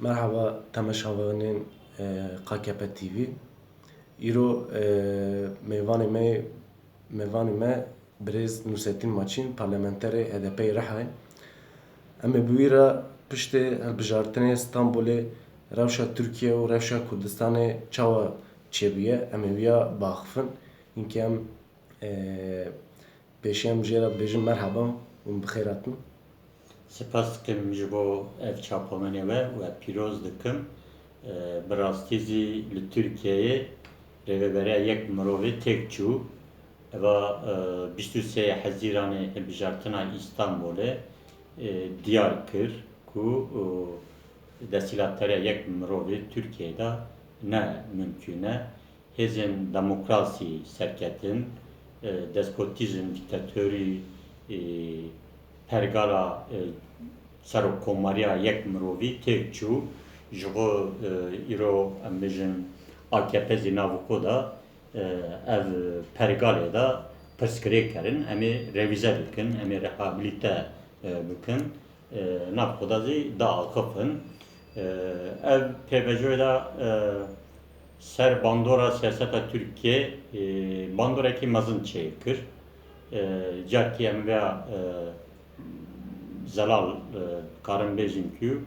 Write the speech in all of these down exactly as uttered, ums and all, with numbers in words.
Merhaba temaşevanên, e, K K P T V. Îro, e, mêvanê me, mêvanê me birêz Nûsetîn Maçîn, parlamenterê H D P yê Rihayê. Em ê bi wî re piştê hilbijartinê Stenbolê rewşa Tirkiye û rewşa Kurdistanê çawa çêbûye, em ê wîya biaxifin. Hinkî em, e, pêşî em jê re dibêjin merhaba û bi xêr hatin. Spas dikim ji bo ev çapemenê we û ez pîroz dikim. E, bi rastî zî li Tirkiyeyê Rêveberiya Yek Mirovî têk çû. Eva, e, bîst û sê Hezîranê hilbijartina Îstanbulê, e, diyar kir ku, e, desthilatdariya yek mirovî Tirkiyeyê de ne mimkûn e. Hêzên demokrasî serketin, e, despotîzm, dîktatorî, e, pergala, e, serokkomariya yek mirovî têk çû. Ji xwe, e, îro em bêjin A K P zî nav xwe de, e, ev pergalê de pirsgirêk herin. Em ê revîze bikin, em ê rehabilite, e, bikin. E, nav xwe de zî diaxifin. E, ev pêvejoyê de, e, ser bandora siyaseta Tirkiyê, e, bandorekî mezin çêkir. E, carkî em vêya, e, zelal, e, karin bêjin ku,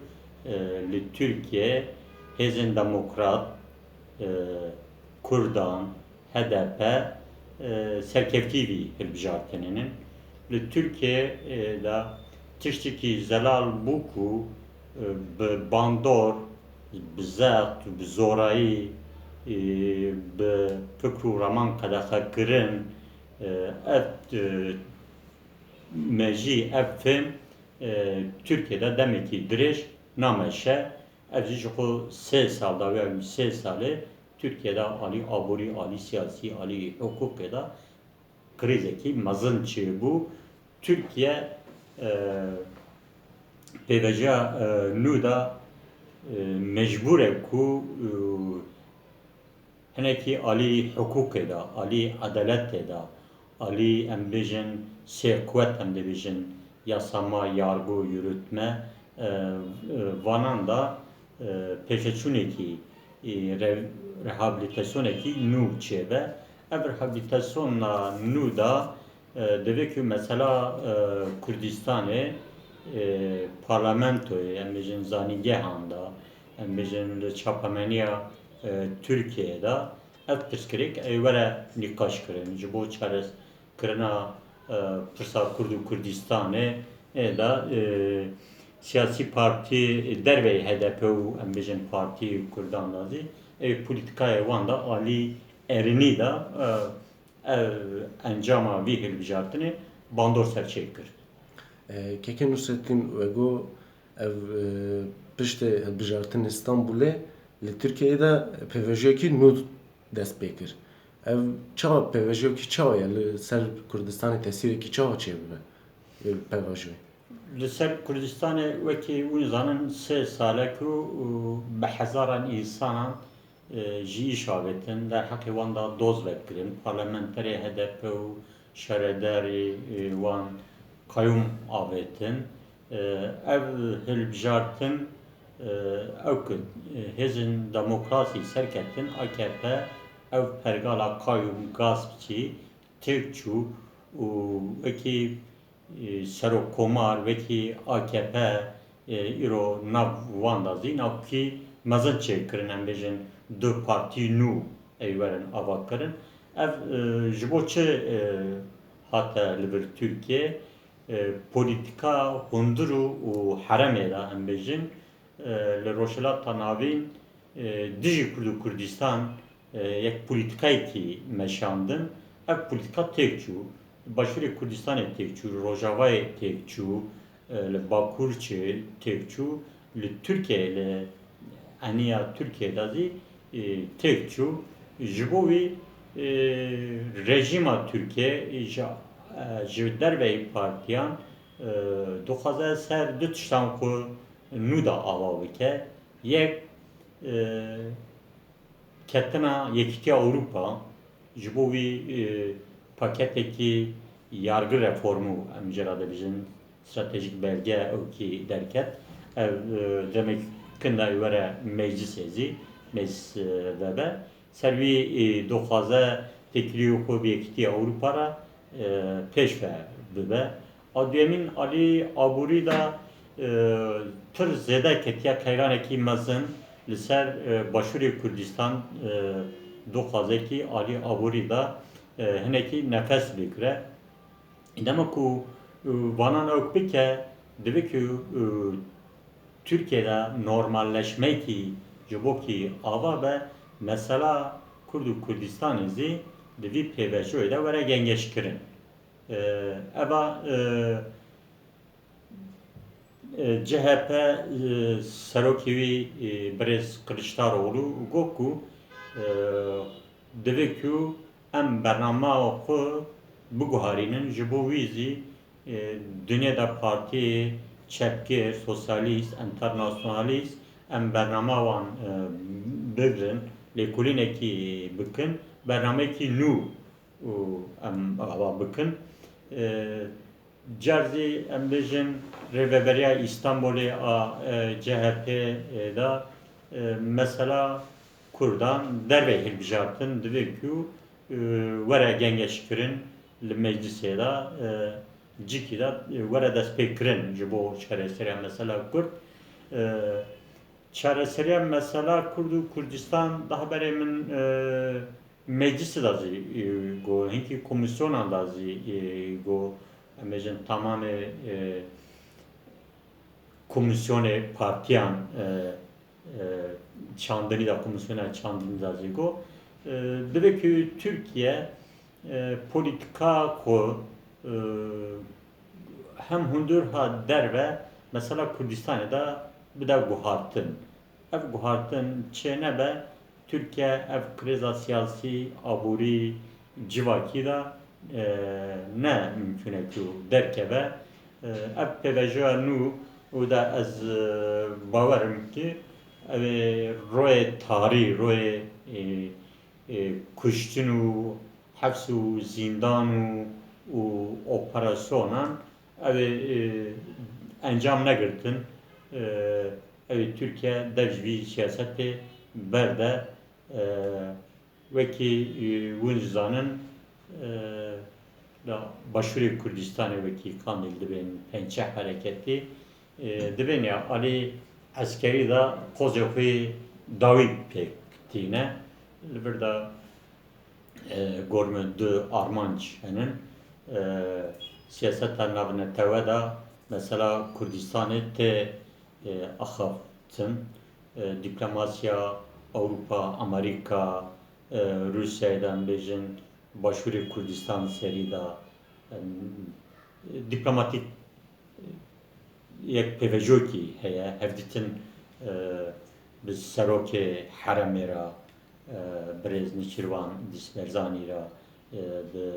e, li Tirkiye hêzên demokrat, e, Kurdan, H D P, e, serkeftî vî hilbijartinê ne. Li Tirkiye, e, de tiştekî zelal bû ku, e, bi bandor, bi zext, bi zorayî, e, bi fikr û raman qedexekirin, e, ev, e, mejî, ev fêm, e, Tirkiye de demekî dirêj nameşe. Ev jî ji xwe sê sal dawiya wî sê salê Tirkiye de alî aborî, alî siyasî, alî hiqûqê de krîzekî mezin çêbû. Tirkiye, e, pêvajoya, e, nû de, e, mecbûr e ku, e, hinekî alî hiqûqê de, alî edaletê de, alî, em bêjin, sê quwet, em dibêjin, yasama, yargı, yürütme, e, e, vanan de, e, pêşveçûnekî, e, re-, rehabilitasyonekî nû çêbe. Ev rehabilitasyona nû de, e, divê ku mesela, e, Kurdistanê, e, parlamentoyê, em bêjin zanîngehan de, em bêjin li çapemeniya, e, Tirkiyeyê de ev pirsgirêk ê were nîqaşkirin. Ji bo çares-, kirina, e, pirsa Kurd û Kurdistanê, ê de, e, siyasî partî derveyî H D P û em bêjin partî Kurdan de zî, ê polîtîkayê wan de alî erênî de, e, ev encama vî hilbijartinê bandor ser çêkir. E, Keke Nusretîn, we got, ev, e, piştê hilbijartinê Stenbolê li Tirkiyeyê de pêvajoyekî nû dest pê kir. Ev çawa pêvejiyekî çawa ye? Li ser Kurdistanê tesîrekî çawa çêbibe, e, pêvajoyê? Li ser Kurdistanê wekî hûn zanin sê sal e ku, û, bi hezaran însanan, e, ji îş avêtin, derheqê wan de doz vekirin, parlamenterê H D P û şaredarê, e, wan qayûm avêtin. E, ev hilbijartin, e, ew ku, e, hêzên demokrasî serketin, A K P, ew pergala qayûm gaspçî têk çû û wekî, e, serokkomar, wekî A K P, e, îro nav wan de zî navkî mezin çêkirin, em bêjin du partî nû ê werin avakirin. Ev, e, ji bo çi, e, hate li vir Tirkiye? E, polîtîka hundir û, û heremê de, em bêjin, e, li Rojhilata Navîn, e, dijî Kurd û Kurdistan, e, yek polîtîkayekî meşandin. Ev polîtîka têk çû. Li Başûrê Kurdistanê têk çû, li Rojavayê têk çû, e, li Bakur çi têk çû, li Tirkiyeyê, li eniya Tirkiyeyê de zî, e, têk çû. Ji bo wî, e, rejîma Tirkiye, e, ji, e, ji derveyî partiyan, e, dixwaze ser du tiştan xwe nû de ava bike. Yek, e, ketina Yekîtiya Ewropa ji bo wî, e, paketekî yargı reformu, em jê re dibêjin, stratejik belge ewkî derket. Ev, e, demek Kinda were meclisê zî, meclis, e, vebe. Ser wî, e, doxwaze têkilî xwe bi Yekîtiya Ewropa re, e, pêş ve bibe. A duyemîn alî aborî de, e, pir zêde ketiye qeyranekî mezin li ser, e, Başûrê Kurdistan, e, doxwaze kî alî aborî de, e, hinekî nefes bigire. Dema ku, e, vanan ew bike, divê ku, e, Tirkiye de normalleşmekî ji bo kî ava be, mesela Kurd û Kurdistanê zî di vî pêvejoyê de were gengeşkirin. E, eva, e, e, C H P, e, serokê wî, e, birêz Kiliçdaroglu got ku, e, divê ku em bernama xwe biguherînin, ji bo wî zî, e, dinyê de partiyê çepgir, sosyalîst, enternasyonalîst, em bernama wan, e, bigrin, lêkolînekî bikin, bernameyekî nû û em ava bikin. E, car zî em bêjin Rêveberiya Îstanbulê a, e, C H P de, e, mesela Kurdan dervey hilbijartin, divê ku, e, were gengeşkirin li meclisê de, e, cikî de, e, were destpêkirin ji bo çareseriya mesela Kurd. E, çareseriya mesela Kurd û Kurdistan daha berê min, e, meclisê de zî, e, got, hinkî komîsyonan de zî, e, got, em bêjin tamamê, e, komîsyonê partiyan, e, e, çandinî de, komîsyona çandinî de zî got, e, divê ku Tirkiye, e, polîtika xwe, e, hem hundir ha derve, mesela Kurdistanê de bide guhartin. Ev guhartin çê nebe, Tirkiye ev krîza siyasî, aborî, civakî de, e, ne mimkûn e ku derkeve. E, ev pêvejoya nû û de ez, e, bawer im ki ev ê royê tarî, royê, e, e, kuştin û heps û zîndan û, û operasyonan ev ê, e, encam negirtin. E, ev ê Tirkiye dev ji vî siyasetê berde. E, wekî, e, hûn zanin, e, da Başûrê Kurdistanê wekî kandîl dibên pençe hereketî, e, dibên ya alî eskerî de qozê xwe dawî pêk tîne. Li vir de, e, gor min du armanc henin. E, siyaseta navnetewe de mesela Kurdistanê tê, e, axaftin. E, diplomasiya Ewropa, Amerîka, e, Rûsyayê de em bêjin, Başûrê Kurdistan serî de, em, diplomatîk, e, yek pêvejokî heye, hevdîtin, e, bi serokê heremê re, e, birêz Nîçîrvan Dîsberzanî re, e, bi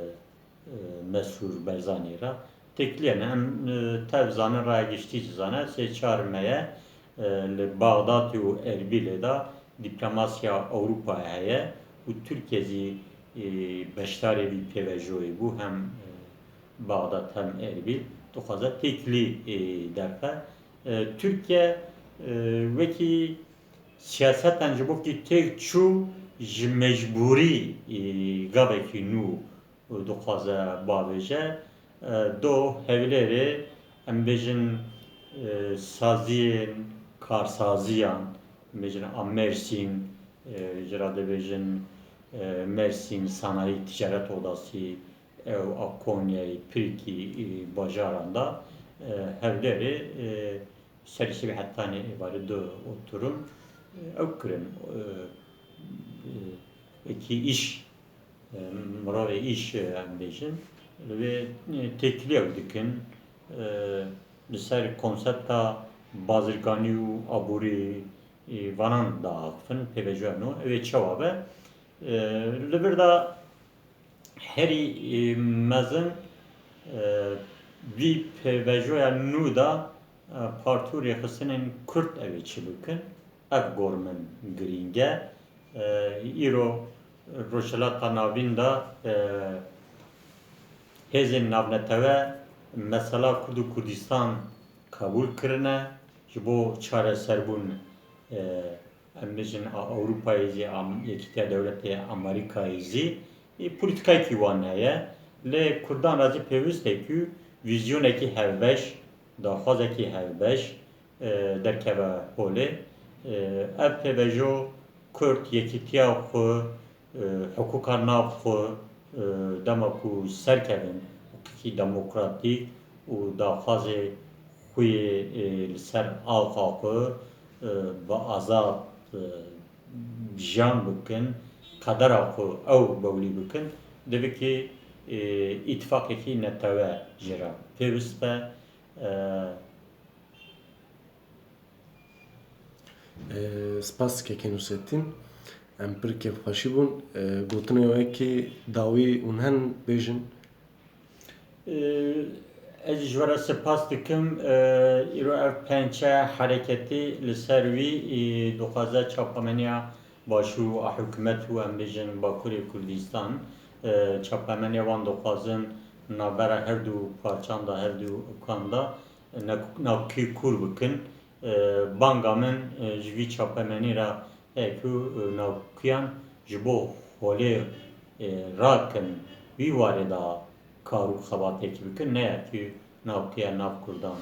e, Mesrûr Barzanî re têkiliyene. Em, e, tev zanin, raya giştî jî zane, sê çar meye, e, li Baxdad û Erbîlê de dîplomasiya Ewropayê heye û Tirkiye zî, e, beşdarê vî pêvejoyê bû, hem, e, Baxdad hem Erbîl dixwaze têkilî, e, derxe. E, Tirkiye, e, wekî siyaseten ji bo kî têk çû ji mecbûrî, e, gavekî nû dixwaze bavêje. E, do Hewlêrê, em bêjin, e, saziyên karsaziyan, em bêjin a Mersîn, e, ji ra dibêjin, e, Mersîn Sanayi Ticaret Odası, ew a Konyayê, Pirkî, e, bajaran da, e, Hewlêrê, e, serî şevê hetanê êvarê du oturum, e, ew kirin, e, e, wekî îş, e, mirovê îş, e, em bêjin, li vê, e, têkilî ew dikin, e, li ser konsepta bazirganî û aborî, e, vanan diaxifin, pêvejoya nû, ew ê çawa be? E, li vir de herî, e, mezin, e, vî pêvejoya nû de, e, partî û rêxistinên Kurd ew ê çi bikin? Ev gor min girîng e. E, îro Rojhilata Navîn de, e, hêzên navnetewe mesela Kurd û Kurdistan qebûl kirine ji bo çareserbûn e, em bêjin a Ewropayê jî, a Yekîtiya Dewletê Amerîkayê jî, e, polîtîkayekî wan heye. Lê Kurdan re jî pêwist e ku vîzyonekî hevbeş, daxwazekî hevbeş, e, derkeve holê. E, ev pêvajo Kurd yekîtiya xwe, e, hiqûqa nav xwe, e, dema ku serkevin, hiqûqî demokratîk û daxwazê xwe yê, e, li ser axa xwe, e, bi azad, e, jiyan bikin, qedera xwe ew bewlî bikin, divê ku, e, îtifaqekî netewe jê re pêwist be. E, E, spas kekê Nusretîn. Em pir kêfxweşî bûn. E, gotinê wekî dawî hûn hen bêjin. E, Ez jî ji we re spas dikim. E, Îro ev pençe hereketî li ser wî, e, dixwaze çapemeniya Başûr û a hikûmet û em bêjin Bakurê Kurdistan, e, çapemeniya wan dixwazin navbera her du parçan de, her du kan de, e, ne-, navkî kûr bikin. E, banga min, e, ji vî çapemenî re heye ku, e, navkiyan ji bo holê, e, rakin, wî warê de kar û xebatekî bikin, ne ya ku navkiya nav Kurdan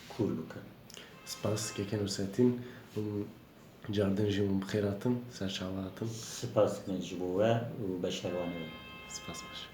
kûr bikin. Spas kekê Nusretîn. Hûn cardin jî hûn bi xêr hatin, serçava hatin. Spas dikin ji bo we û beşervanê we. Spas baş.